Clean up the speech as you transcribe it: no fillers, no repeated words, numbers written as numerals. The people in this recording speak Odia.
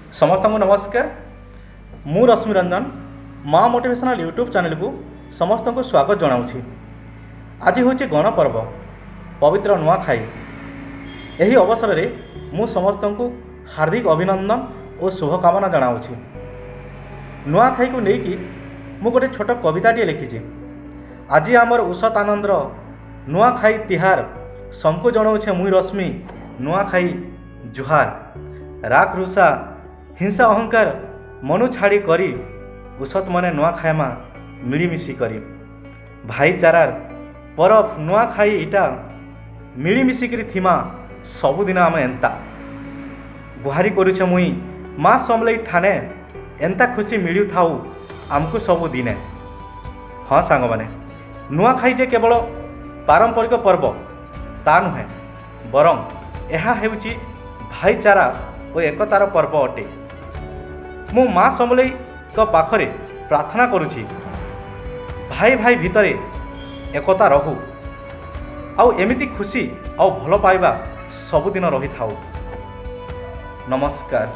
ସମସ୍ତଙ୍କୁ ନମସ୍କାର। ମୁଁ ରଶ୍ମି ରଞ୍ଜନ, ମା ମୋଟିଭେସନାଲ୍ ୟୁଟ୍ୟୁବ୍ ଚ୍ୟାନେଲକୁ ସମସ୍ତଙ୍କୁ ସ୍ୱାଗତ ଜଣାଉଛି। ଆଜି ହେଉଛି ଗଣପର୍ବ ପବିତ୍ର ନୂଆଖାଇ। ଏହି ଅବସରରେ ମୁଁ ସମସ୍ତଙ୍କୁ ହାର୍ଦ୍ଦିକ ଅଭିନନ୍ଦନ ଓ ଶୁଭକାମନା ଜଣାଉଛି। ନୂଆଖାଇକୁ ନେଇକି ମୁଁ ଗୋଟେ ଛୋଟ କବିତାଟିଏ ଲେଖିଛି। ଆଜି ଆମର ଉଷତ ଆନନ୍ଦର ନୂଆଖାଇ ତିହାର, ସମକୁ ଜଣାଉଛେ ମୁଇଁ ରଶ୍ମି ନୂଆଖାଇ ଜୁହାର। ରାଗ ରୁଷା ହିଂସା ଅହଙ୍କାର ମନୁ ଛାଡ଼ି କରି ଉଷତ ମନେ ନୂଆ ଖାଇମା ମିଳିମିଶି କରି। ଭାଇଚାରାର ପରବ ନୂଆଖାଇ ଇଟା, ମିଳିମିଶିକିରି ଥିମା ସବୁଦିନ ଆମେ ଏନ୍ତା। ଗୁହାରି କରୁଛେ ମୁଇଁ ମା ସମଲେଇ ଠାନେ, ଏନ୍ତା ଖୁସି ମିଳୁଥାଉ ଆମକୁ ସବୁଦିନେ। ହଁ ସାଙ୍ଗମାନେ, ନୂଆଖାଇ ଯେ କେବଳ ପାରମ୍ପରିକ ପର୍ବ ତା ନୁହେଁ, ବରଂ ଏହା ହେଉଛି ଭାଇଚାରା ଓ ଏକତାର ପର୍ବ ଅଟେ। ମୁଁ ମା ସମଲେଇଙ୍କ ପାଖରେ ପ୍ରାର୍ଥନା କରୁଛି, ଭାଇ ଭାଇ ଭିତରେ ଏକତା ରହୁ ଆଉ ଏମିତି ଖୁସି ଆଉ ଭଲ ପାଇବା ସବୁଦିନ ରହିଥାଉ। ନମସ୍କାର।